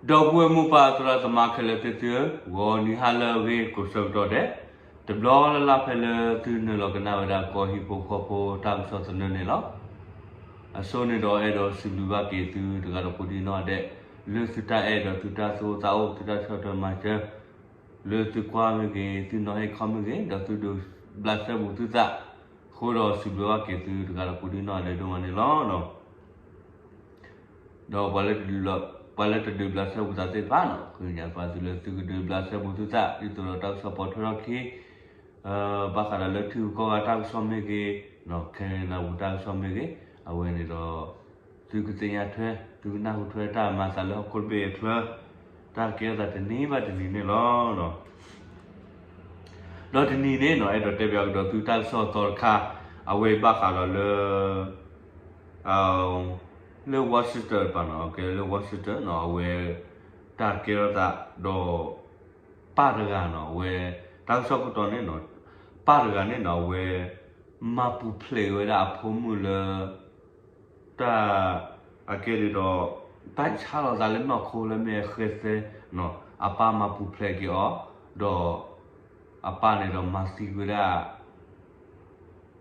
ဒီပုၢ်ဝဲၢ်မိၢ်ပၢ်သရၣ်သမါခဲလၢာ်သ့ၣ်သုဧၢ, ဂီၤနံၤဟါလၢအဂ့ၤကိးဆၢကတီၢ်ဒဲး, တဘျီလၢ်လၢ်ဖဲလၢသုနုာ်လီၤကနၣ်ဝဲဒၣ်ကီၢ်ဟံၣ်ဖိဃီဖိတၢ်ကစီၣ်သနၢၣ်န့ၣ်လီၤ. အဆိန့ၣ်ဒီးအဲၣ်ဒိးစံးဘျုးဘၣ်က့ၤသုတဂၤဒီးကိးဒံနီၢ်ဒဲး, လၢသုတၢ်အဲၣ်ဒီးသုတၢ်သူၣ်အိၣ်သးအိၣ် သုတၢ်ဆီၣ်ထွဲမၤစၢၤ လၢသုကွၢ်မ့ၢ်ဂ့ၤ, သုနီၤဟ့ၣ်ခီမ့ၢ်ဂ့ၤ, ဒီးသုဒုးဘျးစဲဘူးသုသး, အဃိဒီးစံးဘျုးဘၣ်က့ၤသုတဂၤဒီးကိးဒံနီၢ်ဒဲးဒိၣ်မးန့ၣ်လီၤ. ဒီး ပှၤလၢတဒုးဘျးစဲဘူးသးသ့ၣ်တဖၣ်န့ၣ်, ဃ့ကညးပာ်သုလၢသုကဒုးဘျးစဲဘူးသုသး ဒ်သိးဒီးတၢ်ကစီၣ်ပိာ်ထွဲထီၣ်ခံ ဘၣ်ဃးဒီးလၢထံဂုၤကီၢ်ဂၤတၢ်ကစီၣ်မ့ၢ်ဂ့ၤ, ခဲနဒၣ်ပူၤတၢ်ကစီၣ်မ့ၢ်ဂ့ၤ, အဝဲန့ၣ်ဒီး သုကသ့ၣ်ညါထွဲ သုကနၢ်ဟူထွဲတၢ်မၤသးလၢဟီၣ်ခိၣ်တဘ့ၣ်အချၢ, တၢ်ကဲထီၣ်သးတနံၤဘၣ်တနံၤန့ၣ်လီၤ. ဒီးတနံၤန့ၣ်န့ၣ် အဲၣ်ဒိးတဲပၠးကဒီးသုတၢ်ကစီၣ်အသီတခါ, အဝဲဘၣ်ဃးဒီးလၢ လၢ Washington တပၤန့ၣ်, ကဲလၢ Washington န့ၣ် အဝဲ တၢ်ကဲထီၣ်သး ဒီး ပၢ်တဂၤန့ၣ် အဝဲ တၢ်ကစီၣ်ခိၣ်တီန့ၣ်န့ၣ်, ပၢ်တဂၤန့ၣ်န့ၣ် အဝဲ မၤပူၤဖျဲးဝဲဒၣ်အဖိမုၣ်လၢ တၢ် အကဲဒ်ဒီး တၢ်ဆါလီၤသးလၢနီၢ်ခိလၢမ့ၢ်ဃဲသဲန့ၣ်, အပၢ်မၤပူၤဖျဲးက့ၤအီၤ, ဒီး အပၢ်န့ၣ်ဒီးမၤသံဝဲဒၣ်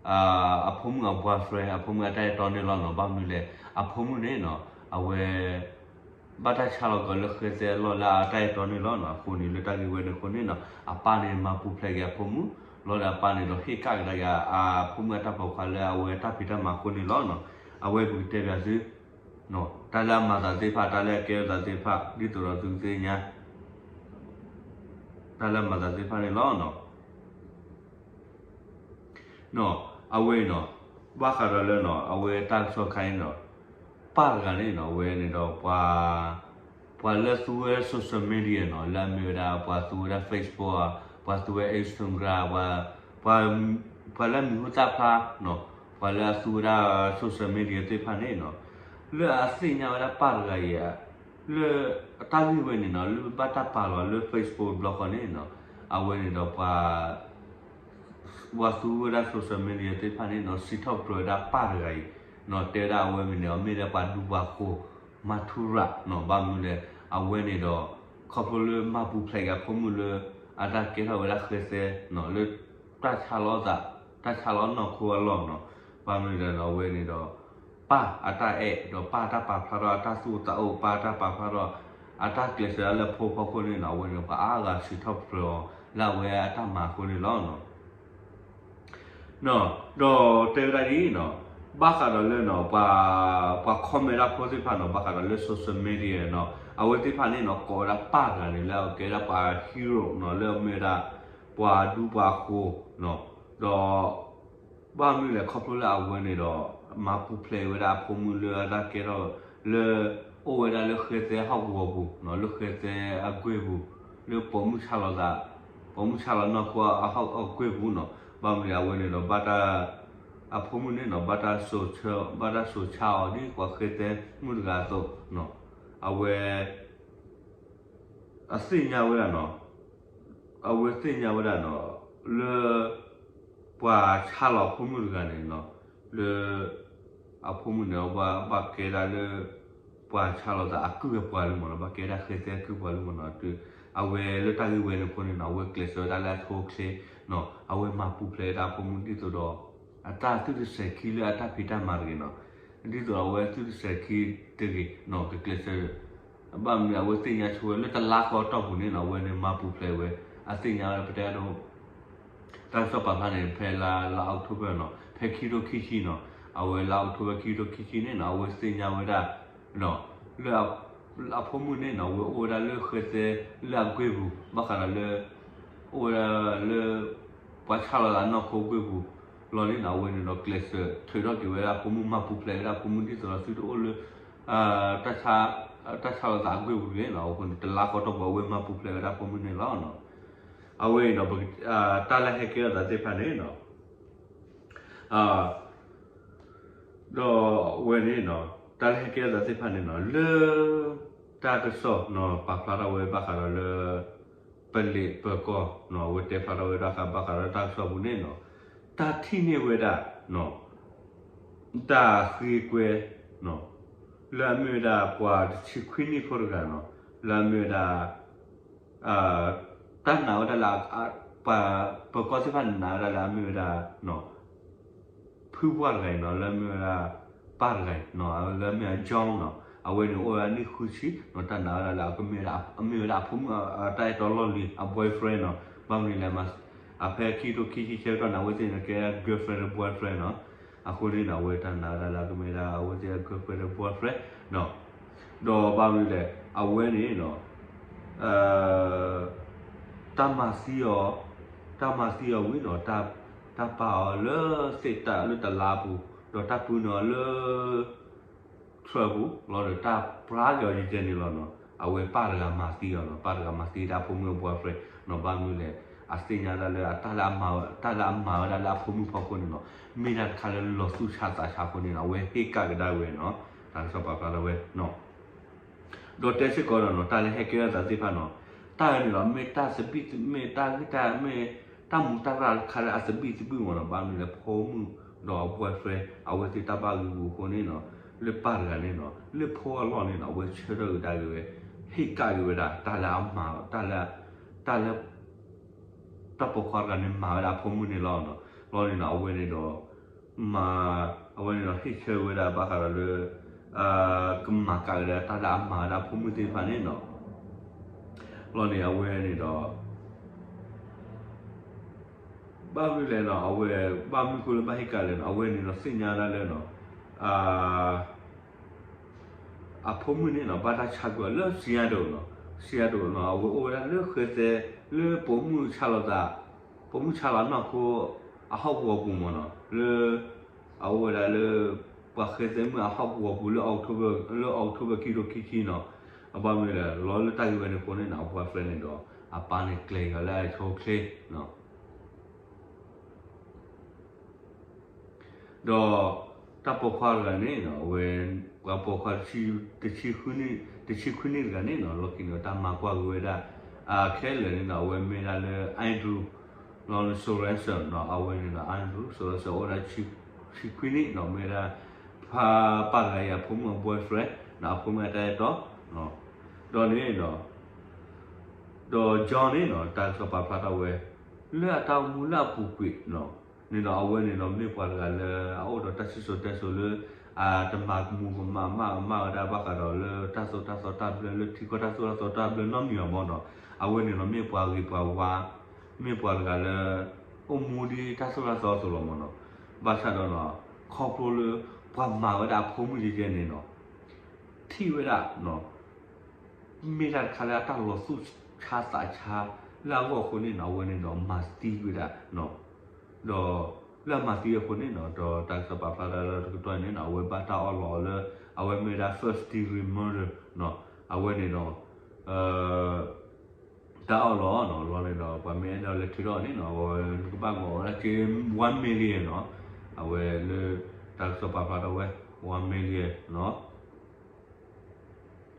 အဖိမုၣ်အ boyfriend အဖိမုၣ်အတၢ်အဲၣ်တီန့ၣ်လီၤန့ၣ်. ဘၣ်မနုၤလဲၣ်, အဖိမုၣ်န့ၣ်န့ၣ် အဝဲ ဘၣ်တၢ်ဆါလီၤက့ၤလၢဃဲသဲအလီၢ်လၢအတၢ်အဲၣ်တီန့ၣ်လီၤန့ၣ်. အဃိန့ၣ် လၢတၢ်ဂ့ၢ်ဝဲန့ၣ်အဃိန့ၣ်န့ၣ် အပၢ်န့ၣ်မၤပူၤဖျဲးက့ၤအဖိမုၣ်, လီၤဒီးအပၢ်န့ၣ်ဒီးဟ့ၣ်ကဒါက့ၤအဖိမုၣ်အတၢ်ပိာ်ခွါလၢအဝဲတၢ်ဖံးတၢ်မၤ အဃိန့ၣ်လီၤန့ၣ်. အဝဲပကတဲပၠးသု တၢ်လၢအမၤသးသ့ၣ်တဖၣ်, တၢ်လၢအကဲထီၣ်သးသ့ၣ်တဖၣ် ဒ်သိးဒီးသုကသ့ၣ်ညါ တၢ်လၢအမၤသးသ့ၣ်တဖၣ်န့ၣ်လီၤ. အဝဲန့ၣ် ဘၣ်ဃးဒီးလၢ အဝဲတၢ်ကစီၣ်တခါန့ၣ် ပၢ်တဂၤန့ၣ် အဝဲန့ၣ်ဒီး ပှၤလၢသူဝဲ social media န့ၣ် လၢအမ့ၢ်ဝဲဒၣ် ပှၤသူဝဲဒၣ် Facebook ဧါ, ပှၤသူဝဲ Instagram ဧါ, ပှၤလၢအမံၤဟူသၣ်ဖျါ ပှၤလၢအသူဝဲဒၣ် social media သ့ၣ်တဖၣ်န့ၣ် လၢအသ့ၣ်ညါဝဲဒၣ်ပၢ်တဂၤအံၤ လၢအတၢ်ဂ့ၢ်ဝဲန့ၣ် လၢဘၣ်တၢ်ပာ်လီၤလၢ Facebook တဘျီဃီန့ၣ် အဝဲန့ၣ်ဒီး ပှၤသူဝဲဒၣ် social media သ့ၣ်တဖၣ်န့ၣ် စံးထီၣ်ပတြၢၤဝဲဒၣ်ပၢ်တဂၤအံၤ တဲဝဲဒၣ်အဝဲမ့ၢ်န့ၣ် မ့ၢ်ဒၣ်ပှၤဒူပှၤဃိၤ မၤထူရၤ ဘၣ်မနုၤလဲၣ်, အဝဲန့ၣ်ဒီး ခီဖျိလၢမၤပူၤဖျဲးက့ၤအဖိမုၣ်လၢ အတၢ်ကဲထီၣ်ဝဲဒၣ်ဃဲသဲ လၢ တၢ်ဆါလီၤသး တၢ်ဆါလီၤနီၢ်ခိအလီၢ်န့ၣ်, ဘၣ်မနုၤလဲၣ်န့ၣ် အဝဲန့ၣ်ဒီး ပၢ်အတၢ်အဲၣ် ဒီးပၢ်အတၢ်ပာ်ဖျါထီၣ်အတၢ်သူၣ်အိၣ်သးအိၣ် ပၢ်အတၢ်ပာ်ဖျါထီၣ် အတၢ်ကျဲးစၢးလၢဖိဖီခိၣ်န့ၣ် အဝဲန့ၣ် ပှၤအါဂၤစံးထီၣ်ပတြၢၤအီၤ လၢအဝဲအတၢ်မၤအဃိန့ၣ်လီၤ. ဒီးတဲဝဲဒၣ်ဒ်အံၤန့ၣ်, ဘၣ်ဃးဒီးလၢ ပှၤ comment တၢ်ဖိသ့ၣ်တဖၣ်န့ၣ် ဘၣ်ဃးဒီးလၢ social media န့ၣ် အဝဲသ့ၣ်တဖၣ်န့ၣ်န့ၣ် ကိးဝဲဒၣ်ပၢ်တဂၤန့ၣ် လၢအကဲဒၣ်ပှၤ hero န့ၣ် လၢအမ့ၢ်ဝဲဒၣ် ပှၤဒူပှၤဃိၤန့ၣ်, ဒီး ဘၣ်မနုၤလဲၣ် ခီဖျိလၢအဝဲန့ၣ်ဒီး မၤပူၤဖျဲးဝဲဒၣ်အဖိမုၣ်လၢအတၢ်ကဲထီၣ်လၢ အိၣ်ဝဲဒၣ်လၢဃဲသဲဟီၣ်ကဝီၤပူၤန့ၣ် လၢဃဲသဲအကွ့ၢ်ပူၤ လၢပိာ်မုၣ်ဆါလီၤသး ပိာ်မုၣ်ဆါလီၤနီၢ်ခိအဟီၣ်အကွ့ၢ်ပူၤန့ၣ်. ဘၣ်မနုၤလဲၣ် အဝဲန့ၣ်ဒီး ဘၣ်တၢ် အဖိမုၣ်န့ၣ်န့ၣ် ဘၣ်တၢ်စိာ်ဆၢ ဘၣ်တၢ်စိာ်ဆါအီၤဒ်ပှၤဃဲသဲမုၣ်တဂၤအသိးန့ၣ်, အဝဲ အသ့ၣ်ညါဝဲဒၣ်န့ၣ်, အဝဲသ့ၣ်ညါဝဲဒၣ်န့ၣ် လၢ ပှၤဆါလီၤအဖိမုၣ်တဂၤန့ၣ်န့ၣ် လၢ အဖိမုၣ်န့ၣ် ဘၣ်ကဲဒၣ်လၢ ပှၤဆါလီၤသးအကုၢ်အပှၤလံမ့ၢ်န့ၣ်, ဘၣ်ကဲဒၣ်ဃဲသဲအကုၢ်ပှၤလံမ့ၢ်န့ၣ်. အဝဲလၢတၢ်ဂ့ၢ်ဝဲန့ၣ်အဃိန့ၣ်န့ၣ် အဝဲကျဲးစၢးဝဲဒၣ်လၢအဆိအချ့န့ၣ် အဝဲမၤပူၤဖျဲးဝဲဒၣ်အဖိမုၣ်ဒ်သိးဒီး အတၢ်သုတစဲးခံလၢအတၢ်ဖံးတၢ်မၤတဂ့ၤန့ၣ်, ဒ်သိးဒီးအဝဲသုတစဲးခံတဂ့ၤန့ၣ် ကကျဲးစၢး ဘၣ်မနုၤအဝဲသ့ၣ်ညါဆိဝဲလၢတလါဃီအတီၢ်ပူၤန့ၣ်န့ၣ် အဝဲန့ၣ်မၤပူၤဖျဲးဝဲ အသ့ၣ်ညါဝဲဒၣ်ပတဲအဒိ တၢ်ကစီၣ်ပာ်ဖျါန့ၣ် ဖဲလါ လါ October န့ၣ် ဖဲခံကထိခံဆံန့ၣ်, အဝဲလါ October ခံကထိခံဆံန့ၣ်န့ၣ် အဝဲသ့ၣ်ညါဝဲဒၣ် လၢ အဖိမုၣ်န့ၣ်န့ၣ် အဝဲအိၣ်ဝဲဒၣ်လၢဃဲသဲလၢအကွ့ၢ်ပူၤ ဘၣ်ဃးဒီးလၢ အိၣ်ဝဲဒၣ်လၢ ပှၤဆါလီၤသးနီၢ်ခိကွ့ၢ်ပူၤလီၤန့ၣ်န့ၣ် အဝဲန့ၣ်ဒီးကျဲးစၢးထုးထီၣ်က့ၤဝဲဒၣ်အဖိမုၣ် မၤပူၤဖျဲးဝဲဒၣ်အဖိမုၣ်ဒ်သိးဒီးသုတအိၣ်လၢ တၢ်ဆါလီၤသးအကွ့ၢ်ပူၤတဂ့ၤန့ၣ်. အဃိန့ၣ် တလါဃီအတီၢ်ပူၤ အဝဲမၤပူၤဖျဲးဝဲဒၣ်အဖိမုၣ်န့ၣ်လီၤ. အဝဲအံၤဒီး တၢ်လၢဟဲကဲထီၣ်သးသ့ၣ်တဖၣ်န့ၣ် ဒီးအဝဲန့ၣ် တၢ်လၢဟဲကဲထီၣ်သးသ့ၣ်တဖၣ်န့ၣ်န့ၣ် လၢ တၢ်ကစီၣ်န့ၣ် ပာ်ဖျါထီၣ်ဝဲဘၣ်ဃးဒီးလၢ ပလံးပၢၤကီၢ်န့ၣ် အဝဲတဲဖျါထီၣ်ဝဲဒၣ်ဃးဘၣ်ဃးဒီးတၢ်ကစီၣ်ပူၤန့ၣ်န့ၣ် တၢ်ထံၣ်န့ၢ်ဝဲဒၣ် တၢ်ဃ့ကွဲ လၢအမ့ၢ်ဝဲဒၣ်ပှၤတဆံခွံနံၣ်ဖိတဂၤန့ၣ် လၢအမ့ၢ်ဝဲဒၣ် တၢ်နာ်ဝဲဒၣ်လၢ ပှၤ ပၢၤကီၢ်သ့ၣ်တဖၣ်န့ၣ် နာ်ဝဲဒၣ်လၢအမ့ၢ်ဝဲဒၣ် ဖုပှၢ်တဂၤအံၤနီၤ လၢအမ့ၢ်ဝဲဒၣ် ပၢ်တဂၤအံၤနီၤ လၢအမ့ၢ်ဝဲ John နီၤ အဝဲန့ၣ်အိၣ်ဝဲဒၣ်နံၣ်ဃုဆံနီၤ တၢ်နာ်ဝဲဒၣ်လၢအကမ့ၢ်ဝဲဒၣ် အမ့ၢ်ဝဲဒၣ်အဖိမုၣ် တၢ်အဲၣ်တီလီၢ်လံၤ အ boyfriend နီၤ ဘၣ်မနုၤလဲၣ် အဖဲခံကထိခံဆံဆၢကတီၢ်န့ၣ် အဝဲသ့ၣ်န့ၣ်ကဲ girlfriend boyfriend နီၤ အဃိန့ၣ်နီၤ အဝဲတၢ်နာ်ဝဲဒၣ်လၢအကမ့ၢ်ဝဲဒၣ် အဝဲသ့ၣ်အ girlfriend boyfriend နီၤ ဒီးဘၣ်မနုၤလဲၣ် အဝဲန့ၣ်နီၤ တၢ်မၤသံအီၤ, တၢ်မၤသံအီၤဝံၤနီၤ, တၢ်ပာ်အီၤလၢသ့ၣ်တၢ်လၢတလါပူၤ, ဒီးတၢ်ပၢနုာ်အီၤလၢ ထြၢၣ်ပူၤလီၤဒီး တၢ်ပြၢက့ၤအီၤယဲၢ်န့ၣ်လီၤနီၤ. အဝဲပၢ်တဂၤမၤသံအီၤနီၤ, ပၢ်တဂၤမၤသံတၢ်ဖိမုၣ်အ boyfriend နီၤ. ဘၣ်မနုၤလဲၣ်, အသ့ၣ်ညါဒၣ်လၢအတၢ်လၢအမၤဝဲ, တၢ်လၢအမၤဝဲဒၣ်လၢအဖိမုၣ်ဖီခိၣ်န့ၣ်နီၤ, မ့ၢ်တၢ်တခါလၢလီၤသူၣ်ဆါသးဆါအဃိန့ၣ်နီၤ, အဝဲဟ့ၣ်ကၣ်ကဒါဝဲနီၤ, တၢ်ကစီၣ်ပာ်ဖျါထီၣ်ဝဲနီၤ. ဒီးတဲစ့ၢ်ကီးဒီးနီၤ, တၢ်လၢဟဲကဲထီၣ်သးသ့ၣ်တဖၣ်နီၤ, တၢ်အံၤန့ၣ်လီၤ, မ့ၢ်တၢ်သဘံၣ်သဘုၣ်, မ့ၢ်တၢ်ဂ့ၢ်တၢ်, မ့ၢ်တၢ်မူးတၢ်ရၢ်တခါလၢအသဘံၣ်သဘုၣ်မ့ၢ်နီၤ. ဘၣ်မနုၤလဲၣ်, ဖိမုၣ်ဒီးအ boyfriend အဝဲသ့ၣ်တၢ်ဘၣ်ဂံာ်ဂူာ်အဃိန့ၣ်နီၤ, လၢပၢ်တဂၤန့ၣ်နီၤ, လၢဖိအလီၢ်န့ၣ်နီၤ, အဝဲဆၢထၢၣ်ကဒါက့ၤဝဲ, ဟ့ၣ်ကၣ်က့ၤဝဲဒၣ် တၢ်လၢအမၤ, တၢ်လၢ တၢ်လၢ တၢ်ပိာ်ခွါတဂၤန့ၣ် မၤဝဲဒၣ်အဖိမုၣ်န့ၣ်လီၤ. လီၤန့ၣ်နီၤ, အဝဲန့ၣ်ဒီး မၤ, အဝဲန့ၣ်ဒီး ဟ့ၣ်ဆၢဝဲဒၣ်ဘၣ်ဃးဒီးလၢ ကမၤကၣ်ဝဲဒၣ်တၢ်လၢအမၤဝဲဒၣ်အဖိမုၣ်သ့ၣ်တဖၣ်န့ၣ်နီၤ. လီၤန့ၣ် အဝဲန့ၣ်ဒီး ဘၣ်မနုၤလဲၣ်နီၤ, အဝဲ ဘၣ်မနုၤဃိလၢဘၣ်ဟ့ၣ်ကၣ်လဲၣ်နီၤ, အဝဲန့ၣ်ဒီးသ့ၣ်ညါဒၣ်လၢနီၤ, အဖိမုၣ်န့ၣ်နီၤ, ဘၣ်တၢ်ဆါကွံာ်အီၤလၢ Seattle နီၤ, Seattle နီၤ, အဝဲအိၣ်ဝဲဒၣ်လၢဃဲသဲ လၢပိာ်မုၣ်ဆါလီၤသး, ပိာ်မုၣ်ဆါလီၤနီၢ်ခိ အဟီၣ်ကဝီၤပူၤမ့ၢ်နီၤ, လၢ အအိၣ်ဝဲဒၣ်လၢ ပှၤဃဲသဲမုၣ်အဟီၣ်ကဝီၤပူၤလၢ October, လၢ October ခံကထိခံဆံနီၤ. အဘၣ်မနုၤလဲၣ်, လီၤလၢတၢ်ဂ့ၢ်ဝဲန့ၣ်အဃိန့ၣ်နီၤ, အ boyfriend န့ၣ်ဒီး အပၢ်န့ၣ်ကျဲၤက့ၤအီၤလၢအဆိအချ့နီၤ. ဒီးတၢ်ပိာ်ခွါတဂၤန့ၣ်နီၤ, အဝဲ ပှၤပိာ်ခွါ တဆံခွံနံၣ်တဂၤန့ၣ်နီၤ, လီၢ်ခံန့ၣ် တၢ်မၤကွၢ်က့ၤဝဲဒၣ် ခဲလၢာ်န့ၣ်နီၤ, အဝဲမ့ၢ်ဒၣ်လၢ Andrew လီၤ Sorensen နီၤ, အဝဲန့ၣ်ဒီး Andrew Sorensen အိၣ်ဝဲဒၣ် တဆံခွံနံၣ်နီၤ, မ့ၢ်ဝဲဒၣ် ဖါပၢ်တဂၤအံၤအဖိမုၣ်အ boyfriend နီၤ, အဖိမုၣ်အတၢ်အဲၣ်တီ ဒီးန့ၣ်နီၤ ဒီး John န့ၣ်နီၤ, တၢ်ကစီၣ်ပာ်ဖျါထီၣ်ဝဲ လၢအတၢ်အိၣ်မူလၢအပူၤကွံာ်နီၤ, န့ၣ်ဒီးအဝဲန့ၣ်ဒီး မ့ၢ်ပှၤတဂၤလၢအအိၣ်ဒီးတၢ်စံၣ်စိၤတဲစိၤလၢ အတမၤကမူၤကမၣ် မၤကမၣ်ဝဲဒၣ်ဘၣ်ဃးဒီးလၢတၢ်သိၣ်တၢ်သီတၢ်ဘျၢ လၢထံကီၢ်တၢ်သိၣ်တၢ်သီတၢ်ဘျၢနီတမံၤဘၣ်မ့ၢ်နီၤ. အဝဲန့ၣ်ဒီး မ့ၢ်ပှၤဂ့ၤပှၤဝါ, မ့ၢ်ပှၤတဂၤလၢ အိၣ်မူဒ်တၢ်သိၣ်တၢ်သီအသိးလီၤမ့ၢ်နီၤ. ဘၣ်ဆၣ်ဒီးနီၤ, ခီဖျိလၢ ပှၤမၤဝဲဒၣ်အဖိမုၣ်ယဲၢ်ယဲၢ်န့ၣ်နီၤ ထံၣ်ဝဲဒၣ် မ့ၢ်တၢ်တခါလၢအတၢ်လီၤသူၣ်ဆါသးဆါလၢအဂီၢ်အဃိန့ၣ်နီၤ, အဝဲန့ၣ်ဒီးမၤသံဝဲဒၣ်, ဒီးလၢအမၤသံအဃိန့ၣ်နီၤ, ဒီးတၢ်ကစီၣ်ပာ်ဖျါဒၣ်လၢတကတီၢ်န့ၣ်နီၤ, အဝဲဘၣ်တၢ်အီၣ်လီၤအီၤလၢ အဝဲမ့ၢ်ဝဲဒၣ် first degree murder နီၤ, အဝဲန့ၣ်ဒီး တၢ်အီၣ်လီၤနီၤ, လီၤန့ၣ်ဒီး ပှၤမ့ၢ်အဲၣ်ဒိးလဲၤထုးထီၣ်န့ၣ်နီၤ, အဝဲနကဘၣ်မၤအီၣ်ဝဲဒၣ်က့ one million နီၤ, အဝဲလၢ တၢ်ကစီၣ်ပာ်ဖျါထီၣ်ဝဲ one million နီၤ. ဒီးဘၣ်ဃးဒီး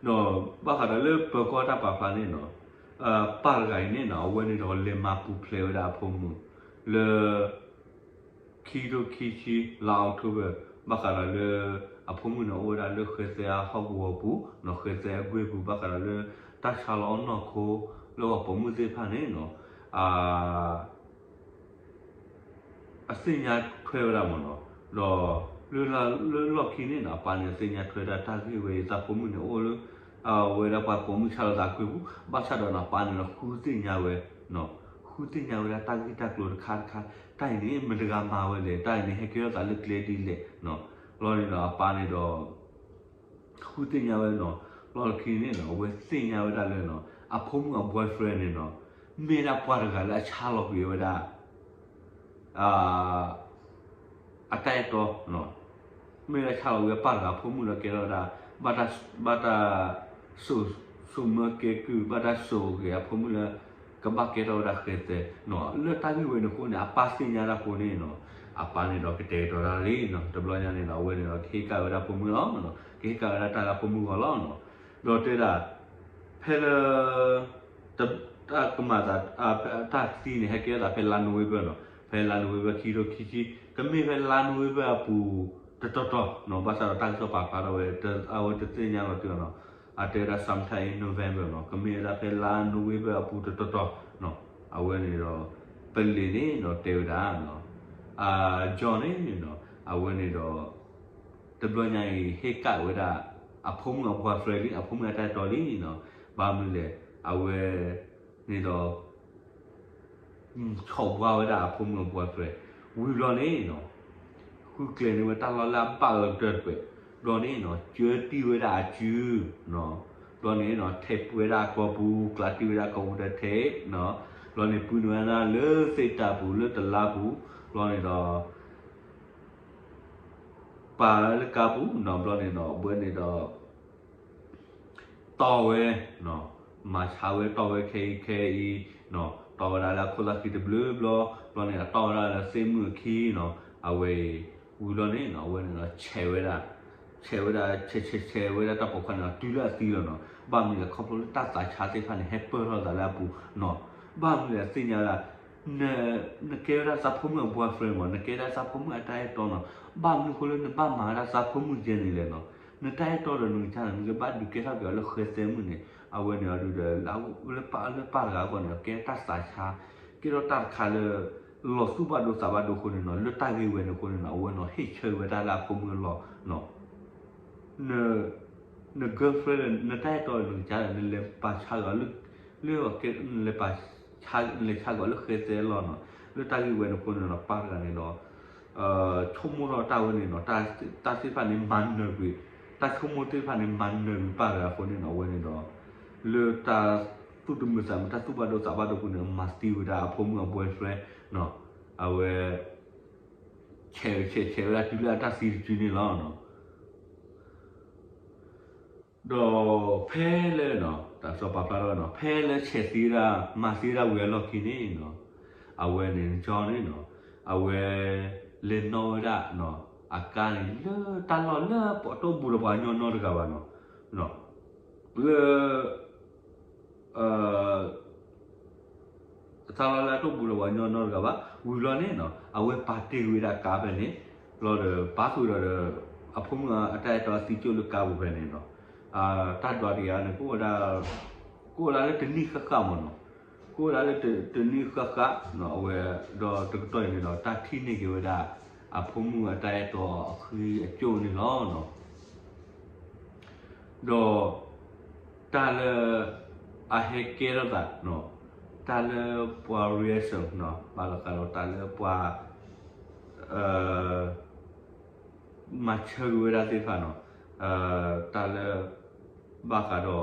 လၢပၢၤကီၢ်တၢ်ပာ်ဖျါန့ၣ်နီၤ, ပၢ်တဂၤအံၤန့ၣ်နီၤ, အဝဲန့ၣ်ဒီးလဲၤမၤပူၤဖျဲးဝဲဒၣ်အဖိမုၣ် လၢ ခံကထိခံဆံ လါ October ဘၣ်ဃးဒီးလၢ အဖိမုၣ်န့ၣ်အိၣ်ဝဲဒၣ်လၢဃဲသဲအဟီၣ်ကဝီၤပူၤနီၤ, ဃဲသဲအကွ့ၢ်ပူၤ ဘၣ်ဃးဒီးလၢ တၢ်ဆါလီၤအီၣ်နီၢ်ခိ လၢပှၤပိာ်မုၣ်သ့ၣ်တဖၣ်န့ၣ်နီၤ, အ အသ့ၣ်ညါထွဲဝဲဒၣ်မ့ၢ်နီၤ, ဒီး လၢလီၢ်ခံန့ၣ်နီၤ အပၢ်န့ၣ် အသ့ၣ်ညါထွဲဒၣ်တၢ်ဂ့ၢ်ဝဲအံၤ သးဖိမုၣ်န့ၣ် အိၣ်လၢ အဝဲဒၣ်ပှၤပိာ်မုၣ်ဆါလီၤသးကွ့ၢ်ပူၤ, ဘၣ်ဆၣ်ဒီးနီၤ အပၢ်န့ၣ်ဒီး ဃုသ့ၣ်ညါဝဲ, ဃုသ့ၣ်ညါဝဲဒၣ်တၢ်ဂ့ၢ်တၢ်ကျိၤတခါတခါ, တၢ်အံၤန့ၣ် မတၤတဂၤမၤဝဲလဲၣ်, တၢ်အံၤန့ၣ် ဟဲကဲထီၣ်သးလၢကျဲဒ်လဲၣ်, လီၤန့ၣ်ဒီး အပၢ်န့ၣ်ဒီး ဃုသ့ၣ်ညါဝဲနီၤ, လီၢ်ခံန့ၣ်နီၤ အဝဲသ့ၣ်ညါဝဲဒၣ်လၢနီၤ အဖိမုၣ်အ boyfriend န့ၣ်နီၤ မ့ၢ်ဒၣ်ပှၤတဂၤလၢအဆါလီၤကွံာ်ဝဲဒၣ် အတၢ်အဲၣ်တီ, မ့ၢ်ဒၣ်ဆါလီၤဝဲပၢ်တဂၤအဖိမုၣ်လၢကဲထီၣ်ဝဲဒၣ် ဘၣ်တၢ် စိာ်မၢကဲကုၢ် ဘၣ်တၢ်စိာ်ဂဲၤအဖိမုၣ်လၢ ကဘၣ်ကဲထီၣ်ဝဲဒၣ်ဃဲသဲနီၤ, လၢတၢ်ဂ့ၢ်ဝဲန့ၣ်အဃိန့ၣ် အပၢ်သ့ၣ်ညါတၢ်အဃိန့ၣ်နီၤ, အပၢ်န့ၣ်ဒီးကတဲာ်ကတီၤတၢ်လံနီၤ, တဘျီညါန့ၣ်ဒီး အဝဲန့ၣ်ဒီး ကဟ့ၣ်ကၣ်ဝဲဒၣ်ဖိမုၣ်လီၤ, ကဟ့ၣ်ကၣ်ဝဲဒၣ်တၢ်လၢအဖိမုၣ်ဂီၢ်လီၤနီၤ, ဒီးတဲဒၣ် ဖဲလၢ တၢ်ကမၤသး တၢ်သံန့ၣ် ဟဲကဲထီၣ်သးဖဲလါနိၣ်ဝ့ဘၢၣ်နီၤ, ဖဲလါနိၣ်ဝ့ဘၢၣ် ခံကထိခံဆံ, ကမ့ၢ်ဖဲလါနိၣ်ဝ့ဘၢၣ်အပူၤ တတီၤတီၤနီၤ, ဘၣ်ဆၣ်ဒီးတၢ်ကစီၣ်ပာ်ဖျါထီၣ်ဝဲ အဝဲတသ့ၣ်ညါလီၤတံၢ်အီၤနီၤ, အတဲဝဲဒၣ် sometime in November နီၤ, ကမ့ၢ်ဝဲဒၣ်ဖဲလါ November အပူၤတတီၤတီၤနီၤ, အဝဲန့ၣ်ဒီး ပလံၤန့ၣ်ဒီးတဲဝဲဒၣ်နီၤ, အ John န့ၣ်နီၤ, အဝဲန့ၣ်ဒီး တဘျီညါအံၤ ဟ့ၣ်ကၣ်ဝဲဒၣ် အဖိမုၣ်အ boyfriend လံ, အဖိမုၣ်အတၢ်အဲၣ်တီလံနီၤ, ဘၣ်မနုၤလဲၣ်, အဝဲန့ၣ်ဒီး ဆီၣ်ဘှါဝဲဒၣ်အဖိမုၣ်အ boyfriend ဝံၤဘျီန့ၣ်နီၤ, ဃုကျဲၤန့ၢ်ဝဲတၢ်လီၢ်လၢအဘၣ်အၢကတၢၢ်တကွဲး, ဘျီန့ၣ်နီၤ ကၢတံၢ်ဝဲဒၣ်အစု, ဘျီန့ၣ်နီၤ ထဲးဝဲဒၣ်အကိာ်ပူၤ, ကျးတံၢ်ဝဲဒၣ်အကိာ်ပူၤဒီးထဲးနီၤ, ဘျီန့ၣ် ပုၢ်န့ၢ်ဝဲဒၣ်လၢသ့ၣ်တၢ်ပူၤ လၢတလါပူၤ, ဘျီန့ၣ်ဒီး ပာ်လၢကါပူၤနီၤ, ဘျီန့ၣ်ဒီး အဝဲန့ၣ်ဒီး တီၢ်ဝဲ, မၤဆါဝဲတီၢ်ဝဲခဲအံၤခဲအံၤ, တီၢ်ဝဲဒၣ်လၢအခိၣ်သၣ်ဃံတဘျုးဘျီ, ဘျီန့ၣ်ဒီးတီၢ်ဝဲဒၣ်လၢသ့ၣ်မုၣ်အခံနီၤ, အဝဲအံၤ ဝံၤဘျီန့ၣ်နီၤ အဝဲန့ၣ်ဒီး ဆဲးဝဲဒၣ်, ဆဲးဝဲဒၣ် ဆဲးဆဲးဆဲးဝဲဒၣ်တၢ်ပိာ်ခွါန့ၣ်ဒီး တုၤလၢအသံလီၤနီၤ, ဘၣ်မနုၤလဲၣ် ခီဖျိလၢတၢ်သးဆါသ့ၣ်တဖၣ်န့ၣ် ဟဲပၢၢ်ထီၣ်သးလၢအပူၤနီၤ, ဘၣ်မနုၤလဲၣ်သ့ၣ်ညါဝဲဒၣ် နကဲဝဲဒၣ်သးဖိမုၣ်အ boyfriend မး, နကဲဒၣ်သးဖိမုၣ်အတၢ်အဲၣ်တီနီၤ, ဘၣ်မနုၤအဃိလၢနဘၣ်မၤဝဲဒၣ်သးဖိမုၣ်ကဲန့ၣ်လဲၣ်နီၤ, နတၢ်အဲၣ်တီဒီးနကစၢ်န့ၣ် နကဘၣ်ဒုးကဲထီၣ်က့ၤအီၤလၢဃဲသဲမုၣ်န့ၣ်, အဝဲန့ၣ်အဒုဒီး လၢပၢ်တဂၤအဂီၢ်န့ၣ် ကဲတၢ်သးဆါ, ကဲထီၣ်တၢ်တခါလၢ လီၤသူၣ်ဘၣ်ဒိသးဘၣ်ဒိအဃိန့ၣ်နီၤ, လၢတၢ်ဂ့ၢ်ဝဲန့ၣ်အဃိန့ၣ်နီၤ အဝဲနီၤ ဟ့ၣ်ဆၢက့ၤဝဲဒၣ်လၢအဖိမုၣ်အလီၢ်နီၤ န girlfriend ဒီး နတၢ်အဲၣ်တီဒီးနကစၢ်ဒီး နလဲၤပာ်ဆါက့ၤအီၤလၢ လၢ နလဲၤပာ်ဆါ နလဲၤဆါက့ၤအီၤလၢဃဲသဲအလီၢ်နီၤ, လၢတၢ်ဂ့ၢ်ဝဲန့ၣ်အဃိန့ၣ်ဒီး ပၢ်တဂၤန့ၣ်ဒီး ဆိကမိၣ်ထီၣ်တၢ်ဝဲန့ၣ်နီၤ, တၢ်သ့ၣ်တဖၣ်န့ၣ်မၤနၢၤကွံာ်, တၢ်ဆိကမိၣ်သ့ၣ်တဖၣ်န့ၣ် မၤနၢၤကွံာ်ပၢ်တဂၤအဃိန့ၣ်နီၤ, အဝဲန့ၣ်ဒီး လၢတၢ်သူၣ်တမုာ်သးမုာ် တၢ်သူၣ်ဘၣ်ဒိသးဘၣ်ဒိအဃိန့ၣ် မၤသံဝဲဒၣ်အဖိမုၣ်အ boyfriend နီၤ, အဝဲ ဆဲးဆဲးဆဲးဝဲဒၣ်တုၤလၢအတၢ်သံတစုန့ၣ်လီၤ. ဒီးဖဲလၢနီၤ တၢ်ကစီၣ်ပာ်ဖျါထီၣ်ဝဲနီၤ ဖဲလၢဆဲးသံဝဲဒၣ် မၤသံဝဲဒၣ်ဝံၤအလီၢ်ခံန့ၣ်နီၤ အဝဲန့ၣ် John န့ၣ်နီၤ အဝဲ လဲၤနီၣ်ဝဲဒၣ် အကါန့ၣ် လၢတၢ်လီၢ်လၢပှၤတအိၣ်ဘူးဒီးပှၤကညီနီတဂၤဘၣ်နီၤ လၢ တၢ်လီၢ်လၢအတအိၣ်ဘူးဒီးပှၤကညီနီတဂၤဘၣ် ဝံၤဘျီန့ၣ်နီၤ အဝဲပာ်တ့ၢ်ကွံာ်ဝဲဒၣ်ကါဖဲန့ၣ် ဘျီဒီး ပာ်ဃုာ်ဒီး အဖိမုၣ်အတၢ်အဲၣ်တီအသံကၠိၣ်လၢကါပူၤဖဲန့ၣ်နီၤ တၢ်ဒွးတယၤန့ၣ် ကအိၣ်ဝဲဒၣ်လၢတနံၣ်ဃၣ်ဃၣ်မ့ၢ်နီၤ ကအိၣ်ဝဲဒၣ်လၢတနံၣ်ဃၣ်ဃၣ် အဝဲ ဒီးတကတီၢ်အံၤန့ၣ်ဒီး တၢ်ထံၣ်န့ၢ်က့ၤဝဲဒၣ် အဖိမုၣ်အတၢ်အဲၣ်တီအဃံအကၠိၣ်န့ၣ်လီၤ. ဒီး တၢ်လၢ အဟဲကဲထီၣ်သး တၢ်လၢပှၤ reaction ဘၣ်လီၤဃးဒီးတၢ်လၢပှၤ မၤဆၢက့ၤဝဲဒၣ်သ့ၣ်တဖၣ်နီၤ တၢ်လၢ ဘၣ်ဃးဒီး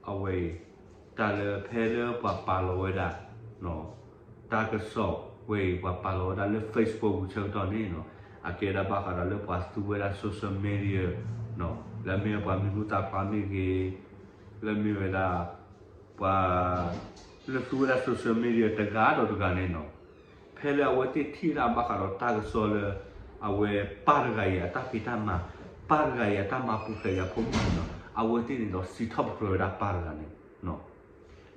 အဝဲအံၤ တၢ်လၢဖဲလၢပှၤပာ်လီၤဝဲဒၣ် တၢ်ကစီၣ်ဝဲအံၤ ပှၤပာ်လီၤဝဲဒၣ်လၢ Facebook ပူၤဆၢကတီၢ်န့ၣ်နီၤ အကဲဒၣ်ဘၣ်ဃးဒီးလၢပှၤသူဝဲဒၣ် social media လၢအမ့ၢ်ပှၤမံၤဟူသၣ်ဖျါမ့ၢ်ဂ့ၤ လၢမ့ၢ်ဝဲဒၣ် ပှၤ လၢသူဝဲဒၣ် social media တဂၤဒီးတဂၤန့ၣ်နီၤ ဖဲလၢအဝဲသ့ၣ်ထံၣ်ဝဲဒၣ်ဘၣ်ဃးဒီးတၢ်ကစီၣ်လၢ အဝဲပၢ်တဂၤအံၤအတၢ်ဖံးတၢ်မၤ ပၢ်တဂၤအံၤအတၢ်မၤပူၤဖျဲးက့ၤအဖိမုၣ်န့ၣ်နီၤ အဝဲသ့ၣ်န့ၣ်ဒီးစံးထီၣ်ပတြၢၤဝဲဒၣ်ပၢ်တဂၤန့ၣ်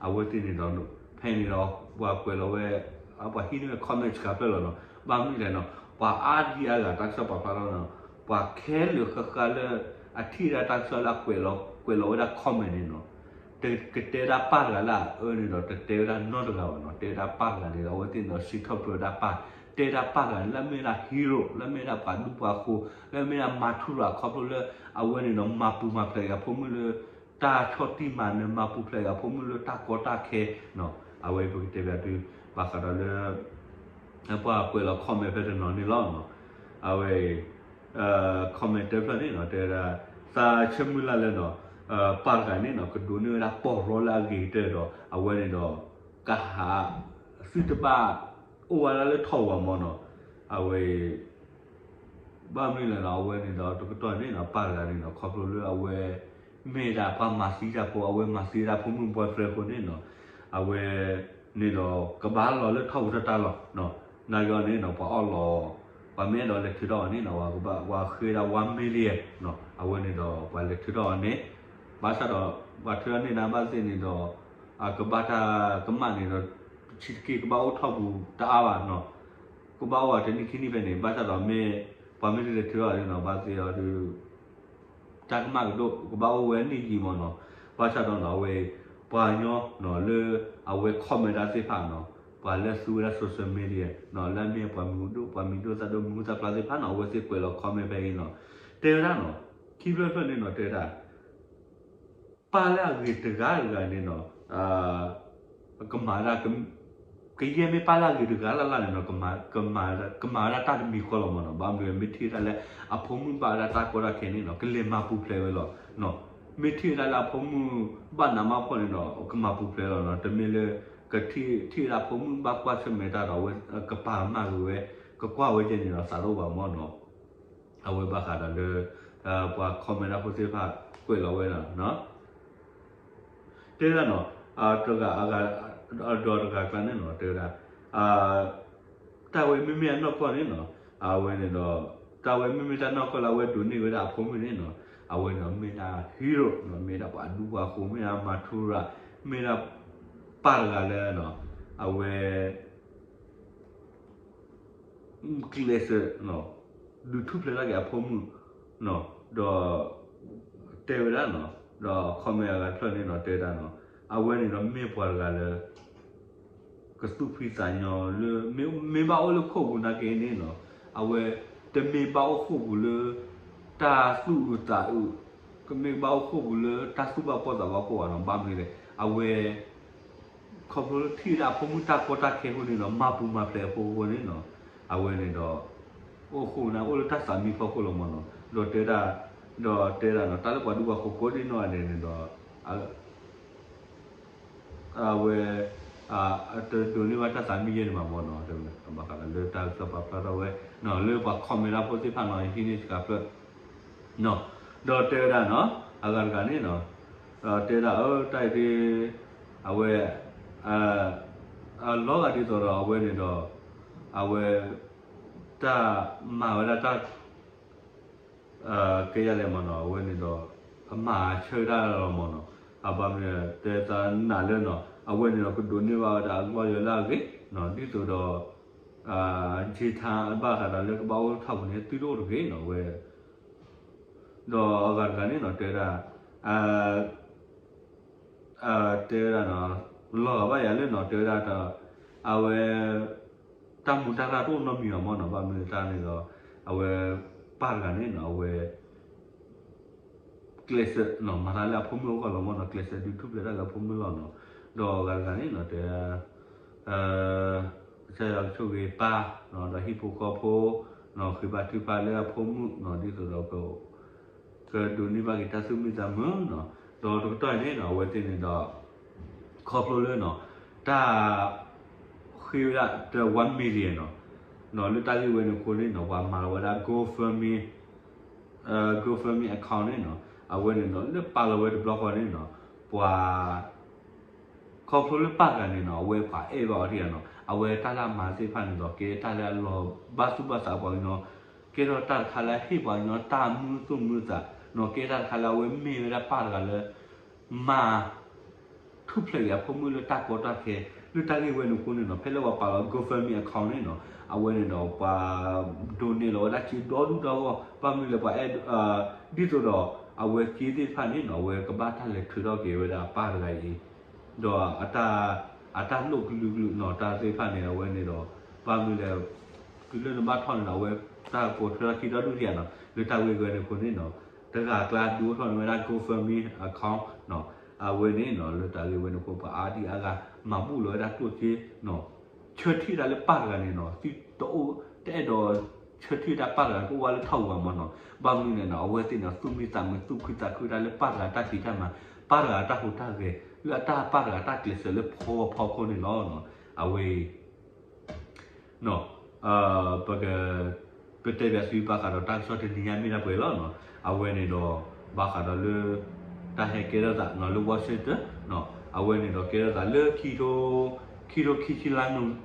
အဝဲသ့ၣ်န့ၣ်ဒီး ဖဲန့ၣ်ဒီး ပှၤကွဲးလီၤဝဲ ပှၤဟံးန့ၢ်ဝဲ comment စှၤဖျၢၣ်လီၤနီၤ ဘၣ်မနုၤလဲၣ်နီၤ ပှၤအါဒံအါဂၤ တၢ်ကစီၣ်ပာ်ဖျါထီၣ်နီၤ ပှၤခဲလၢာ်ဃၣ်ဃၣ်လၢ အထံၣ်ဝဲဒၣ်တၢ်ကစီၣ်လၢအကွဲးလီၤ ကွဲးလီၤဝဲဒၣ် comment န့ၣ်နီၤ တကတဲဒၣ်ပၢ်တဂၤလၢအအၢန့ၣ်ဒီး တတဲဝဲဒၣ်နီတဂၤဘၣ်နီၤ တဲဝဲဒၣ်ပၢ်တဂၤန့ၣ်ဒီး အဝဲသ့ၣ်န့ၣ်ဒီး စံးထီၣ်ပတြၢၤဝဲဒၣ်ပၢ် တဲဝဲဒၣ်ပၢ်တဂၤန့ၣ် လၢအမ့ၢ်ဝဲဒၣ် hero လၢအမ့ၢ်ဝဲဒၣ်ပှၤဒူပှၤဃိၤ လၢအမ့ၢ်ဝဲဒၣ်မၤထူရၤခီဖျိလၢ အဝဲန့ၣ်ဒီး မၤပူၤမၤဖျဲးက့ၤအဖိမုၣ်လၢ တၢ်ဆီၣ်တံၢ်မၤနၢၤ မၤပူၤဖျဲးက့ၤအဖိမုၣ်လၢတၢ်ကီတၢ်ခဲ အဝဲပကတဲဘၣ်သု ဘၣ်ဃးဒီးလၢ ပှၤကွဲးလီၤ comment ဖဲတနီၤန့ၣ်လီၤ. အဝဲ comment တဖျၢၣ်န့ၣ်နီၤ တဲဝဲဒၣ် သးဆၢမုၢ်လၢ်လၢနီၤ ပၢ်တဂၤန့ၣ်နီၤ ကဒိးန့ၢ်ဝဲဒၣ်ပီၢ်ရီလၢအဂ့ၤကတၢၢ်ဒီး အဝဲန့ၣ်ဒီး ကဟး သုတဘၣ် အိၣ်ဝဲဒၣ်လၢထီၣ်ဝဲမ့ၢ်နီၤ အဝဲ ဘၣ်မနုၤလဲၣ်နီၤ အဝဲန့ၣ်ဒီး တကတီၢ်န့ၣ်နီၤ ပၢ်တဂၤန့ၣ်နီၤ ခီဖျိလၢအဝဲ မ့ၢ်ဒၣ်ပှၤမၤသံတၢ်ဖိ အဝဲမၤသံဒၣ်ဖိမုၣ် boyfriend အဃိန့ၣ်နီၤ အဝဲ န့ၣ်ဒီး ကဘၣ်လီၤလၢထီၣ်ပူၤထီၣ်တၢ်လီၤ နာ်က့န့ၣ်နီၤ ပှၤအီၣ်လီၤ ပှၤမ့ၢ်အဲၣ်ဒိးလဲၤထုးထီၣ်အီၤန့ၣ်နီၤ ပှၤဃ့ဒၣ် one million နီၤ အဝဲန့ၣ်ဒီး ပှၤလဲၤထုးထီၣ်အီၤန့ၣ် ဘၣ်ဆၣ်ဒီး ပှၤထုးထီၣ်န့ၢ်နၤဘၣ်သ့ၣ်န့ၣ်ဒီး အကဘၣ်တၢ်ကမၣ်န့ၣ်ဒီး ဆံးတက့ၢ် ကဘၣ်အိၣ်ထီၣ်ပူၤတအါဘၣ်နီၤ ကဘၣ်အိၣ်ဝဲတနံၣ်ခံနံၣ်ဖဲန့ၣ် ဘၣ်ဆၣ်ဒီးမ့ၢ် ပှၤမ့ၢ်တလဲၤထုးထီၣ်အီၤန့ၣ်နီၤ ဘၣ်သ့ၣ်အီၤဒုး တၢ်ကမၣ်ကဒိၣ် ကဘၣ်အိၣ်ဝဲန့ၣ်ယံာ်မးနီၤ. ဘၣ်ဆၣ်ဒီးနီၤ အဝဲ ပှၤကညီနီၤ လၢအဝဲ comment တၢ်သ့ၣ်တဖၣ်နီၤ ပှၤလၢသူဝဲဒၣ် social media နီၤ လၢအမ့ၢ်ပှၤမံၤဒိၣ် ပှၤမံၤဒိၣ်သၣ်ဒိၣ် မံၤဟူသၣ်ဖျါသ့ၣ်တဖၣ်နီၤ အဝဲသ့ၣ်ကွဲးလီၤ comment ဖဲအံၤနီၤ တဲဝဲဒၣ်နီၤ ခံဖျၢၣ်တဖျၢၣ်န့ၣ်နီၤ တဲဝဲဒၣ် ပၢ်လၢအဂ့ၤတဂၤတဂၤန့ၣ်နီၤ ကမၤဒၣ် ကယဲၢ်မ့ၢ်ပၢ်လၢအဂ့ၤတဂၤလၢ်လၢ်န့ၣ်နီၤ ကမၤဝဲဒၣ်တၢ်တမံၤဃီလီၤမးနီၤ. ဘၣ်မနုၤမ့ၢ်ထံၣ်ဝဲဒၣ်လၢ အဖိမုၣ်ဘၣ်ဝဲဒၣ်တၢ်ကီတၢ်ခဲန့ၣ်နီၤ ကလဲၤမၤပူၤဖျဲးဝဲလီၤ. မ့ၢ်ထံၣ်ဝဲဒၣ်လၢအဖိမုၣ်ဘၣ်နးမးဖှီၣ်န့ၣ်ဒီး ကမၤပူၤဖျဲးလီၤနီၤ. တမ့ၢ်လၢ ကထံၣ် ထံၣ်ဝဲဒၣ်အဖိမုၣ်ဘၣ်ကွၢ်ဆၢၣ်မဲာ်တၢ်ဒီး အဝဲကပာ်မၢ်ဂ့ၤဝဲ ကကွၢ်ဝဲကဲန့ၣ်ဒီး သးတအိၣ်ဘၣ်မးနီၤ. အဝဲဘၣ်ဃးဒီးလၢ ပှၤ comment ဖိသ့ၣ်တဖၣ်ကွဲးလီၤဝဲဒၣ် တဲဒၣ်နီၤ တဂၤ ဒီးတဂၤကျါန့ၣ်နီၤ တဲဝဲဒၣ် တၢ်ဝဲမ့မ့ၢ်အနီၢ်ကီၢ်န့ၣ်နီၤ အဝဲန့ၣ်ဒီး တၢ်ဝဲမ့မ့ၢ်တၢ်နီၢ်ကီၢ်လၢအဝဲဒိးန့ၢ်ဝဲဒၣ်အဖိမုၣ်န့ၣ်နီၤ အဝဲန့ၣ်ဒီးမ့ၢ်ဒၣ် hero နီၤ မ့ၢ်ဒၣ်ပှၤဒူပှၤဃိၤ မ့ၢ်ဒၣ်မၤထူရၤ မ့ၢ်ဒၣ်ပၢ်တဂၤလၢ အဝဲ ကျဲးစၢး ဒုးထူၣ်ဖျဲးတၢ်က့ၤအဖိမုၣ် ဒီး တဲဝဲဒၣ်နီၤ ဒီး comment အဂၤတဖျၢၣ်န့ၣ်နီၤ တဲဝဲဒၣ်နီၤ အဝဲန့ၣ်ဒီးမ့ၢ်ပှၤတဂၤလၢ ကသူၣ်ဖှံသးညီလၢ မ့ၢ်ဘၣ်အိၣ်လၢခိၣ်ပူၤနာ်က့န့ၣ်နီၤ အဝဲ တမ့ၢ်ဘၣ်အိၣ်ခိၣ်ပူၤလၢ တၢ်သူၣ်အုးသးအုး ကမ့ၢ်ဘၣ်အိၣ်ခိၣ်ပူၤလၢတၢ်သူၣ်ဘၣ်ဖှီၣ်သးဘၣ်ဖှီၣ်ဘၣ်နီၤ ဘၣ်မနုၤလဲၣ် အဝဲ ခီဖျိလၢထံၣ်ဝဲဒၣ်အဖိမုၣ်တၢ်ကီတၢ်ခဲအဃိန့ၣ်နီၤ မၤပူၤမၤဖျဲးအဖိအဃိန့ၣ်နီၤ အဝဲန့ၣ်ဒီး အိၣ်ဃိန့ၣ် အိၣ်လၢတၢ်သးမံဖီခိၣ်လီၤမးနီၤ ဒီးတဲဒၣ် ဒီးတဲဒၣ်နီၤ တၢ်လၢပှၤဒူပှၤဃိၤကိးဒံနီၢ်ဂၤဒဲးန့ၣ်ဒီး အဝဲ တဒိးန့ၢ်ဘၣ်တၢ်သးမံယဲၢ်န့ၣ်ဘၣ်မးနီၤ ဘၣ်ဃးဒီးလၢတၢ်ကစီၣ်ပာ်ဖျါထီၣ်ဝဲ လၢပှၤ comment ဖိသ့ၣ်တဖၣ်နီၤ ဟံးန့ၢ်စှၤဖျၢၣ် ဒီးတဲဝဲဒၣ်နီၤ အဂၤတဂၤန့ၣ်နီၤ တဲဒၣ်အၢ တၢ်အံၤဒ် အဝဲ အလီၤဂာ်ဒ်သိးဒီးအဝဲန့ၣ်ဒီး အဝဲ တၢ်မၤဝဲဒၣ်တၢ် ကဲယၤလဲၣ်မးနီၤ အဝဲန့ၣ်ဒီး အမၤဆၢတၢ်လီၤမးနီၤ အဘၣ်မနုၤ တဲသးနးလၢနီၤ အဝဲန့ၣ်ဒီးကဒိးန့ၢ်ဘၣ်ဝဲဒၣ်အလီၢ်ယၢၤလၢအဂ့ၤနီၤ ဒ်သိးဒီး ကၠ့ထါဘၣ်ဃးဒီးလၢကဘၣ်အိၣ်ထီၣ်ပူၤန့ၣ် သုတအိၣ်တဂ့ၤနီၤ အဝဲ ဒီးအဂၤတဂၤန့ၣ်နီၤ တဲဝဲဒၣ် တဲဝဲဒၣ်နီၤ လီၤဂာ်ဘၣ်ယၤလၢနီၤ တဲဝဲဒၣ်ဒီး အဝဲ တၢ်မူတၢ်ရၢ်တအိၣ်နီတမံၤဘၣ်မးနီၤ ဘၣ်မနုၤတၢ်န့ၣ်ဒီး အဝဲ ပၢ်တဂၤန့ၣ်နီၤ အဝဲ ကျဲးစၢးနီၤ မၤတၢ်လၢအဖိမုၣ်အဂီၢ်လီၤမးနီၤ ကျဲးစၢးဒုးထူၣ်ဖျဲးတၢ်လၢအဖိမုၣ်လီၤနီၤ ဒီးအဂၤတဂၤန့ၣ်နီၤ တဲ ကစၢ်ယွၤကဆိၣ်ဂ့ၤပၢ် ဒီးဟံၣ်ဖိဃီဖိ ဃ့ဘါထုကဖၣ်လၢအဖိမုၣ် ဒ်သိးဒီး ကဒိးန့ၢ်ဘၣ်က့ၤတၢ်သူၣ်မံသးမုာ်နီၤ ဒီးတကတီၢ်အံၤန့ၣ်နီၤ အဝဲသ့ၣ်န့ၣ်ဒီး ခီဖျိလၢနီၤ တၢ် ဃ့ဝဲဒၣ်တ one million နီၤ လၢတၢ်ဂ့ၢ်ဝဲန့ၣ်အဃိန့ၣ်နီၤ ပှၤမၤလီၤဝဲဒၣ် GoFundMe GoFundMe account န့ၣ်နီၤ အဝဲန့ၣ်ဒီးလၢပာ်လီၤဝဲတဘျီဃီန့ၣ်နီၤ ပှၤ ခီဖျိလၢပၢ်တဂၤန့ၣ်နီၤ အဝဲပှၤအဲၣ်ဘၣ်အီၤဒံးဧါနီၤ အဝဲတၢ်လၢအမၤသ့ၣ်တဖၣ်န့ၣ်ဒီး ကဲတၢ်လၢအလီၤဘၣ်သူၣ်ဘၣ်သးပှၤကညီ ကဲထီၣ်တၢ်တခါလၢအဟ့ၣ်ပှၤကညီတၢ်မုာ်သူၣ်မုာ်သးနီၤ ကဲတၢ်တခါလၢအဝဲမ့ၢ်ဝဲဒၣ်ပၢ်တဂၤလၢ မၤ ထူၣ်ဖျဲးက့ၤအဖိမုၣ်လၢတၢ်ကီတၢ်ခဲ လၢတၢ်ဂ့ၢ်ဝဲန့ၣ်အဃိန့ၣ်နီၤ ဖဲလၢပှၤပာ်လီၤ GoFundMe account န့ၣ်နီၤ အဝဲန့ၣ်ဒီးပှၤ donate လီၤဝဲဒၣ်စ့ဒီဒူၣ်ဒီဂီၢ် ဘၣ်မနုၤလဲၣ်ပှၤအဲၣ် ဒ်သိးဒီး အဝဲစ့သ့ၣ်တဖၣ်န့ၣ်နီၤ အဝဲကဘၣ်တၢ်လဲၤထုးထီၣ်က့ၤဝဲဒၣ်အပၢ်တဂၤအံၤ ဒီး အတၢ်လိၣ်ကလုာ်ကလုာ်နီၤ တၢ်သ့ၣ်တဖၣ်န့ၣ် အဝဲန့ၣ်ဒီး ဘၣ်မနုၤလဲၣ် တုၤလၢနဘၣ်ထီၣ်န့ၣ်ဒီး အဝဲတၢ်ကိးထုးထီၣ်ခံဒီဒူၣ်ဒံးဧါနီၤ လၢတၢ်ဂ့ၢ်ဝဲန့ၣ်အဃိန့ၣ်နီၤ တဂၤအကျါဒုးအိၣ်ထီၣ်န့ၢ်ဝဲဒၣ် GoFundMe account နီၤ အဝဲန့ၣ်နီၤ လၢတၢ်ဂ့ၢ်ဝဲန့ၣ်အဃိ ပှၤအါဒံအါဂၤ မၤဘူၣ်လီၤဝဲဒၣ်ကျိၣ်စ့နီၤ ဆၢထံၣ်တၢ်လၢပၢ်တဂၤန့ၣ်နီၤ သုတအိၣ် တအဲၣ်ဒိး ဆၢထံၣ်တၢ်ပၢ်တဂၤ ကအိၣ်ဝဲလၢထီၣ်ပူၤဘၣ်မးနီၤ ဘၣ်မနုၤလဲၣ်နီၤ အဝဲသ့ၣ်န့ၣ် သူၣ်မံသးမုာ်သူၣ်ခုသးခုတၢ်လၢပၢ်တဂၤတၢ်ဖံးတၢ်မၤ ပၢ်တဂၤတၢ်ဟူးတၢ်ဂဲၤ လၢအတၢ်ပၢ်တဂၤတၢ်ကျဲးစၢးလၢဖီဂီၤဖီခိၣ်န့ၣ်လီၤ. အဝဲအံၤ ပက ပတဲဘၣ်သုဘၣ်ဃးဒီးတၢ်ကစီၣ်တနံၤညါမ့ၢ်ဒၣ်ပှဲၤလီၤနီၤ အဝဲန့ၣ်ဒီး ဘၣ်ဃးဒီးလၢ တၢ်ဟဲကဲထီၣ်သးနီၤ လၢ Washington နီၤ အဝဲန့ၣ်ဒီးကဲထီၣ်သးလၢ ခံထိခံဆံ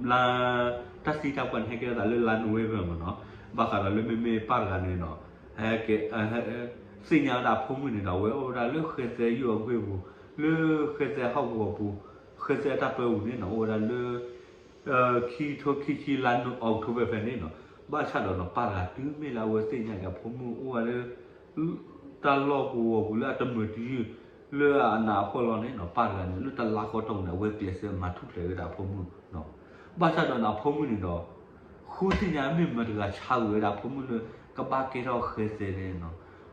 လါ လါ တၢ်သံတၢ်ပှၢ်န့ၣ် ဟဲကဲထီၣ်သးလၢလါ November မ့ၢ်နီၤ ဘၣ်ဃးဒီးလၢမ့မ့ၢ်ပၢ်တဂၤန့ၣ်နီၤ ဟဲကဲ သ့ၣ်ညါဝဲဒၣ်အဖိမုၣ်န့ၣ်ဒီး အဝဲအိၣ်ဝဲဒၣ်လၢဃဲသဲယုၢ်အဂ့ၢ်ပူၤ လၢဃဲသဲဟီၣ်ကဝီၤပူၤ ဃဲသဲအတၢ်ပၢပူၤန့ၣ်နီၤ အိၣ်ဝဲဒၣ်လၢ ခံထိခံဆံလါ October ဖဲန့ၣ်နီၤ ဘၣ်ဆၣ်ဒီးနီၤ ပၢ်တဂၤတုၤမ့ၢ်လၢအဝဲသ့ၣ်ညါက့ၤအဖိမုၣ်အိၣ်ဝဲလၢ တၢ်လီၢ်ကဝီၤပူၤလၢအတမုာ်တယုၢ် လၢအနးအဖှီၣ်လီၤန့ၣ်နီၤ ပၢ်တဂၤန့ၣ် လၢတလါဃီတီၢ်ပူၤန့ၣ် အဝဲကျဲးစၢးမၤထူၣ်ဖျဲးဝဲဒၣ်အဖိမုၣ်နီၤ. ဘၣ်ဆၣ်ဒီးန့ၣ် အဖိမုၣ်န့ၣ်ဒီး ဃုသ့ၣ်ညါမ့ၢ်မတၤတဂၤဆါဂ့ၤဝဲဒၣ်အဖိမုၣ်လၢ ကဘၣ်ကဲထီၣ်ဃဲသဲန့ၣ်နီၤ,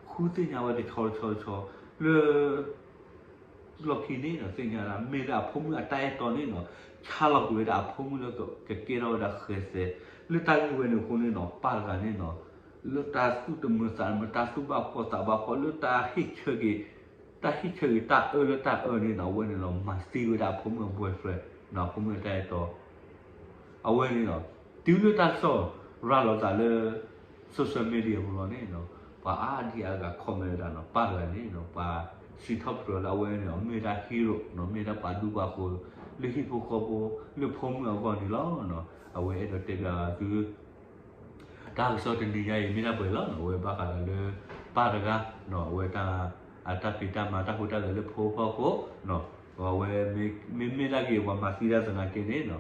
ဃုသ့ၣ်ညါဝဲတဆီတဆီတဆီ လၢ လီၢ်ခံန့ၣ်ဒီး သ့ၣ်ညါဒၣ် မ့ၢ်ဒၣ်အဖိမုၣ်အတၢ်အဲၣ်တီန့ၣ်နီၤ ဆါလီၤကွံာ်ဝဲဒၣ်အဖိမုၣ်လၢကကဲထီၣ်ဝဲဒၣ်ဃဲသဲ, လၢတၢ်ဂ့ၢ်ဝဲန့ၣ်အဃိန့ၣ်နီၤ ပၢ်တဂၤန့ၣ်နီၤ လၢတၢ်သူၣ်တမုာ်သးတမုာ် တၢ်သူၣ်ဘၣ်ဖှီၣ်သးဘၣ်ဖှီၣ်လၢတၢ်ဟ့ၣ်ဆၢက့ၤ တၢ်ဟ့ၣ်ဆၢက့ၤတၢ်အၢလၢတၢ်အၢန့ၣ်နီၤ အဝဲန့ၣ်ဒီး မၤသံဝဲဒၣ်အဖိမုၣ်အ boyfriend နီၤ အဖိမုၣ်အတၢ်အဲၣ်တီ အဝဲန့ၣ်ဒီး တုၤလၢတၢ်ကစီၣ်ရၤလီၤသးလၢ social media ပူၤလီၤန့ၣ်နီၤ ပှၤအါဒံအါဂၤ comment ဝဲဒၣ်နီၤ ပၢ်တဂၤန့ၣ်နီၤ ပှၤစံးထီၣ်ပတြၢၤလၢအဝဲန့ၣ် မ့ၢ်ဒၣ် hero နီၤ မ့ၢ်ဒၣ်ပှၤဒူပှၤဃိၤ လၢဟံၣ်ဖိဃီဖိ လၢဖိမုၣ်အဂီၢ်န့ၣ်လီၤနီၤ. အဝဲအဲၣ်ဒိးတဲဘၣ်သု တၢ်ကစီၣ်တနံၤညါအံၤ မ့ၢ်ဒၣ်ပှဲၤလီၤနီၤ အဝဲဘၣ်ဃးဒီးလၢ ပၢ်တဂၤနီၤ အဝဲတၢ် အတၢ်ဖံးတၢ်မၤတၢ်ဟူးတၢ်ဂဲၤလၢဖိဖီခိၣ်နီၤ အဝဲမ့မ့ၢ်ဒၣ်က့ၤပှၤမၤသံတၢ်သနာ်က့န့ၣ်နီၤ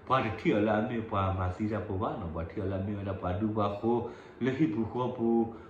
ပှၤတထံၣ်အီၤလၢအမ့ၢ်ပှၤမၤသံတၢ်ဖိဘၣ်နီၤ ပှၤထံၣ်အီၤလၢအမ့ၢ်ဝဲဒၣ်ပှၤဒူပှၤဃိၤ လၢဟံၣ်ပူၤဃီပူၤ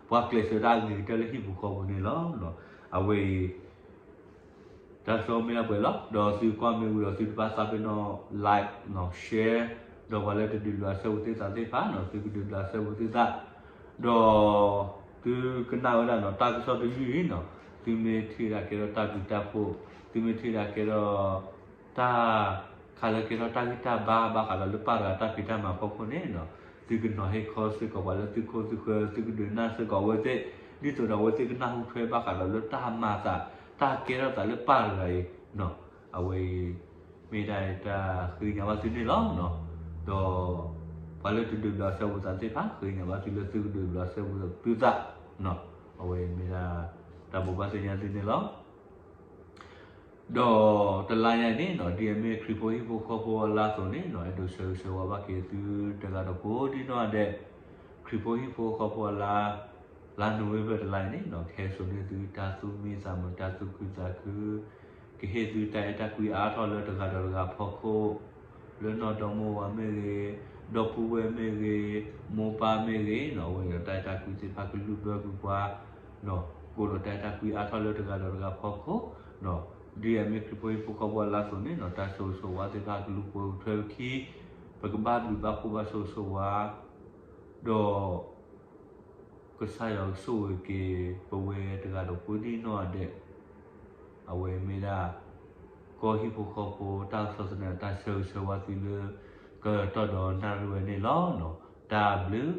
ပှၤကျဲးစၢးတၢ်အဂ့ၤကတၢၢ်လၢဟံၣ်ပူၤဃီပူၤန့ၣ်လီၤ. အဝဲအံၤ တၢ်ကစီၣ်မ့ၢ်ဒၣ်ပှဲၤလီၤ ဒီးသုကွၢ်မ့ၢ်ဝံၤဒီးသုတဘၣ်သးပ့ၤနီၣ် like နီၤ share ဒီးပှၤလၢတဒုးဘျးစဲဘူးသုသးသ့ၣ်တဖၣ်နီၤ သုကဒုးဘျးစဲဘူးသုသး ဒီး သုကနၣ်ဝဲဒၣ်နီၤ တၢ်ကစီၣ်တယုၢ်အံၤနီၤ သုမ့ၢ်ထံၣ်ဒၣ်ကဲထီၣ်တၢ်ဘျုးတၢ်ဖှိၣ် သုမ့ၢ်ထံၣ်ဒၣ်ကဲထီၣ် တၢ် ခးလၢကဲထီၣ်တၢ်ဂံၢ်တၢ်ဘါ ဘၣ်ဃးဒီးလၢပၢ်တဂၤတၢ်ဖံးတၢ်မၤဖီခိၣ်န့ၣ်နီၤ သုကနီၤဟ့ၣ်ခီစ့ၢ်ကီးပှၤလၢသုခိၣ်သုဃၢၤ သုကဒုးနၢ်စ့ၢ်ကီးအဝဲသ့ၣ် ဒ်သိးဒီးအဝဲသ့ၣ်ကနၢ်ဟူထွဲဘၣ်ဃးဒီးလၢတၢ်မၤသး တၢ်ကဲထီၣ်သးလၢပၢ်တဂၤအံၤနီၤ အဝဲအံၤ မ့ၢ်ဒၣ်တၢ်ဃ့ကညးဘၣ်သုန့ၣ်လီၤ. ဒီး ပှၤလၢတဒုးဘျးစဲဘူးသးသ့ၣ်တဖၣ် ဃ့ကညးဘၣ်သုလၢသုကဒုးဘျးစဲဘူးသုသးနီၤ အဝဲအံၤမ့ၢ်ဒၣ် တၢ်ဘိးဘၣ်သ့ၣ်ညါသုန့ၣ်လီၤ. ဒီးတလါညါအံၤန့ၣ်နီၤ ဒ်အမ့ၢ်ခရံာ်ဖိဟံၣ်ဖိဃီဖိအလါအသိးန့ၣ်နီၤ အဲၣ်ဒိးဆၢဂ့ၤဆၢဝါဘၣ်က့ၤသုတဂၤဒီးကိးဒ်နီၢ်ဂၤဒဲး ခရံာ်ဖိဟံၣ်ဖိဃီဖိအလါ လါနိၣ်ဝ့ဘၢၣ်တလါအံၤန့ၣ်နီၤ ကဟဲစိာ်န့ၢ်သုတၢ်သူၣ်မံသးမုာ် တၢ်သူၣ်ခုသးခု ကဟ့ၣ်သုတၢ်အဲၣ်တၢ်ကွံအါထီၣ်လၢတဂၤဒီးတဂၤဖီခိၣ် လၢနီၢ်ဒီမါဝၤမ့ၢ်ဂ့ၤ, ဒီပုၢ်ဝဲၢ်မ့ၢ်ဂ့ၤ, မိၢ်ပၢ်မ့ၢ်ဂ့ၤနီၤ အဝဲဒီးတၢ်အဲၣ်တၢ်ကွံသ့ၣ်တဖၣ်ကလုၢ်ဘၢကွံာ်ပှၤနီၤ ကအိၣ်ဒီးတၢ်အဲၣ်တၢ်ကွံအါထီၣ်လၢတဂၤဒီးတဂၤဖီခိၣ်နီၤ ဒ်အမ့ၢ်ခရံာ်ဖိဟံၣ်ဖိဃီဖိအလါအသိးန့ၣ်နီၤ တၢ်ဆိၣ်ဂ့ၤဆိၣ်ဝါသ့ၣ်တဖၣ်ကလူၤပိာ်ထွဲပခံ ပကဘၣ်ဘျုးဘၣ်ဖှိၣ်ဘၣ်ဆိၣ်ဂ့ၤဆိၣ်ဝါ ဒီး ကစၢ်ယွၤကဆိၣ်ဂ့ၤက့ၤပဝဲတဂၤဒီးကိးဒ်နီၢ်ဂၤဒဲး အဝဲမ့ၢ်ဒၣ် ကီၢ်ဟံၣ်ဖိဃီဖိတၢ်ကစီၣ်သနၢၣ် တၢ်ဆၢဂ့ၤဆၢဝါသုလၢ ကတီၢ်ဒီးနၣ်ရံၣ်ဝဲန့ၣ်လီၤ. တၢ်ဘျုး